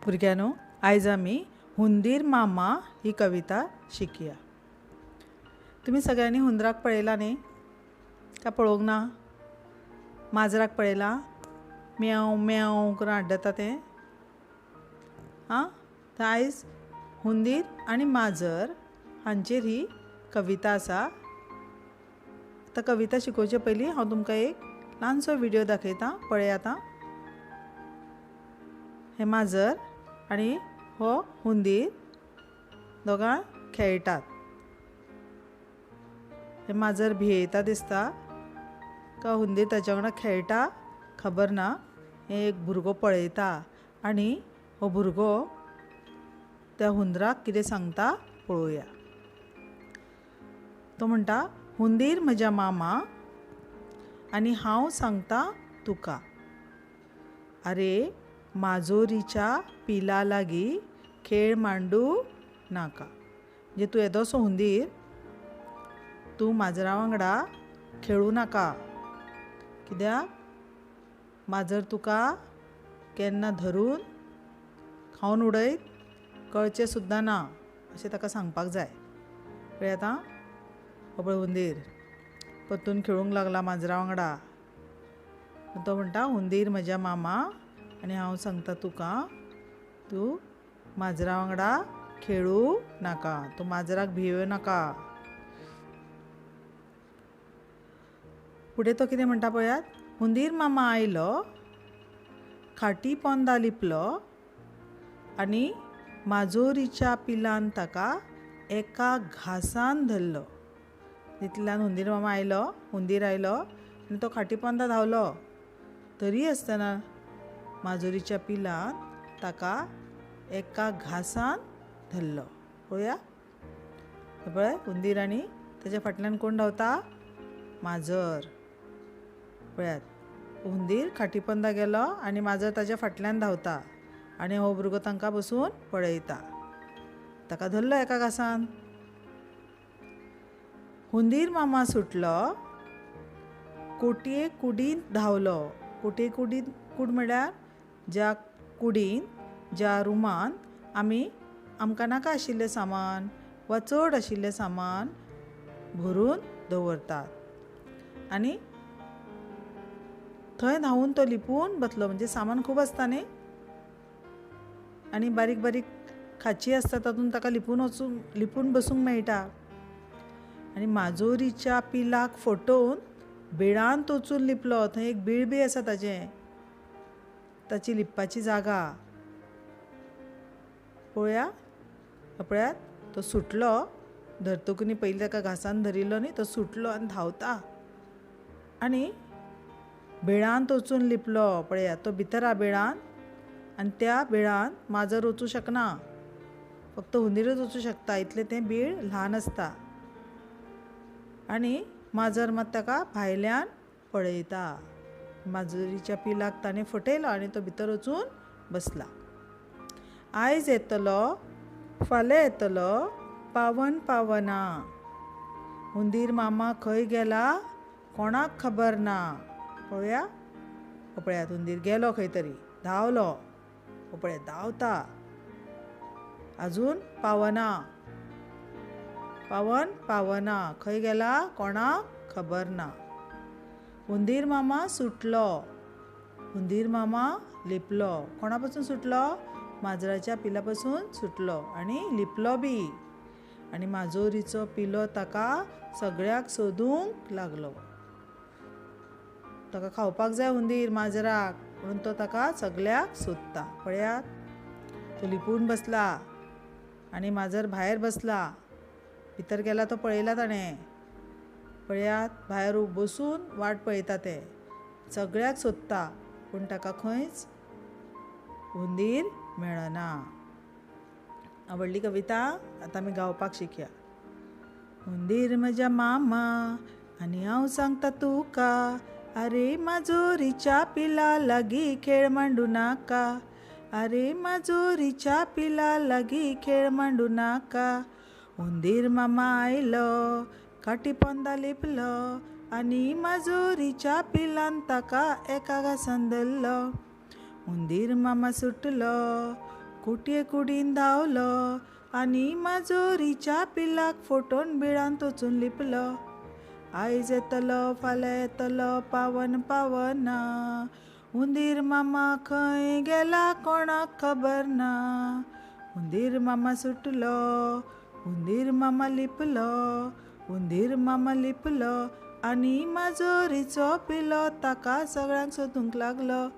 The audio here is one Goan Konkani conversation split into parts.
भुरग्यांनो, आयज आमी हुंदीर मामा ही कविता शिकया. तुमी सगळ्यांनी हुंदराक पळयला न्ही? काय पळोवंक ना? माजराक पळयला? म्यांव म्यांव करून आड्डता तें. आं, तर आयज हुंदीर आनी माजर हांचेर ही कविता आसा. आतां कविता शिकोवचे पयलीं हांव तुमकां एक ल्हानसो व्हिडियो दाखयता, पळयात. आं, हें माजर आनी हो हुंदीर दोगां खेळटात. हें माजर भियेता दिसता का हुंदीर ताच्या वांगडा खेळटा खबर ना. हें एक भुरगो पळयता आनी हो भुरगो त्या हुंदराक कितें सांगता पळोवया. तो म्हणटा, हुंदीर म्हज्या मामा आनी हांव सांगता तुका, आरे माजोरीच्या पिला लागीं खेळ मांडू नाका. म्हणजे तूं येदोसो हुंदीर, तूं माजरा वांगडा खेळूं नाका. कित्याक माजर तुका केन्ना धरून खावन उडयत कळचें सुद्दां ना, अशें ताका सांगपाक जाय. पळय आतां हो पळय हुंदीर परतून खेळूंक लागला माजरा वांगडा. तो म्हणटा, हुंदीर म्हज्या मामा आनी हांव सांगता तुका, तूं माजरा वांगडा खेळूं नाका, तूं माजराक भियो नाका. फुडें तो कितें म्हणटा पळयात. हुंदीर मामा आयलो, खाटी पोंदा लिपलो आनी माजोरीच्या पिलान ताका एका घासान धरलो. तितल्यान हुंदीर मामा आयलो, हुंदीर आयलो आनी तो खाटी पोंदा धांवलो. तरी आसतना माजोरीच्या पिलान ताका एका घासान धरलो. पळोवया, पळय हुंदीर आनी ताच्या फाटल्यान कोण धांवता? माजर. पळयात, हुंदीर खाटी पोंदा गेलो आनी माजर ताच्या फाटल्यान धांवता आनी हो भुरगो तांकां बसून पळयता. ताका धरलो एका घासान. हुंदीर मामा सुटलो, कोटये कुडींत धांवलो. कोटये कुडींत, कूड म्हळ्यार ज्या कुडींत, ज्या रुमांत आमी आमकां नाका आशिल्लें सामान वा चड आशिल्लें सामान भरून दवरतात. आनी थंय धांवून तो लिपून बसलो. म्हणजे सामान खूब आसता न्ही, आनी बारीक बारीक खाची आसता, तातूंत ताका लिपून वचूंक, लिपून बसूंक मेळटा. आनी माजोरीच्या पिलाक फटोवन बिळांत वचून लिपलो. थंय एक बीळ बी आसा ताचें, ताची लिपपाची जागा. पळोवया, पळयात, तो सुटलो. धरतकूच पयलीं ताका घासान धरिल्लो न्ही, तो सुटलो आनी धांवता आनी बिळांत वचून लिपलो. पळयात, तो भितर आहा बिळांत आनी त्या बिळांत माजर वचूं शकना, फक्त हुंदीरच वचूं शकता, इतलें तें बीळ ल्हान आसता. आनी माजर मात ताका भायल्यान पळयता. माजोरीच्या पिलाक ताणें फटयलो आनी तो भितर वचून बसला. आयज येतलो, फाल्यां येतलो, पावन पावना. हुंदीर मामा खंय गेला कोणाक खबर ना. पळोवया, पळयात, हुंदीर गेलो खंय तरी, धांवलो. पळयात, धांवता, अजून पावना, पावन पावना, खंय गेला कोणाक खबर ना. हुंदीर मामा सुटलो, हुंदीर मामा लिपलो. कोणा पासून सुटलो? माजराच्या पिला पासून सुटलो आनी लिपलो बी. आनी माजोरीचो पिलो ताका सगळ्याक सोदूंक लागलो. ताका खावपाक जाय हुंदीर माजराक, म्हणून तो ताका सगळ्याक सोदता. पळयात, तो लिपून बसला आनी माजर भायर बसला. भितर गेला तो पळयला ताणें. पळयात, भायर बसून वाट पळयता, ते सगळ्याक सोदता, पूण ताका खंयच हुंदीर मेळना. आवडली कविता? आतां आमी गावपाक शिकया. हुंदीर म्हज्या मामा आनी हांव सांगता तुका, आरे माजोरीच्या पिला लागीं खेळ मांडू नाका, आरे माजोरीच्या पिला लागीं खेळ मांडू नाका. हुंदीर मामा आयलो, खाटी पोंदा लिपलो आनी माजोरीच्या पिलान ताका एका घासान धरलो. हुंदीर मामा सुटलो, कोठये कुडीन धांवलो आनी माजोरीच्या पिलाक फटोवन बिळांत वचून लिपलो. आयज येतलो फाल्यां येतलो पावन पावना, उंदीर मामा खंय गेला कोणाक खबर ना. उंदीर मामा सुटलो, उंदीर मामा लिपलो, उंदीर मामा लिपलो आनी माजोरीचो पिलो ताका सगळ्यांक सोदूंक लागलो.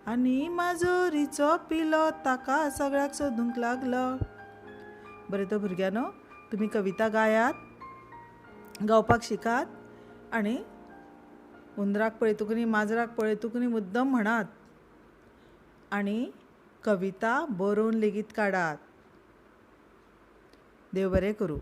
आनी माजोरीचो पिलो ताका सगळ्याक सोदूंक लागलो. बरें तर भुरग्यांनो, तुमी कविता गायात, गावपाक शिकात आनी उंदराक पळयतकूच माजराक पळयतकूच मुद्दम म्हणात आनी कविता बरोवन लेगीत काडात. देव बरें करूं.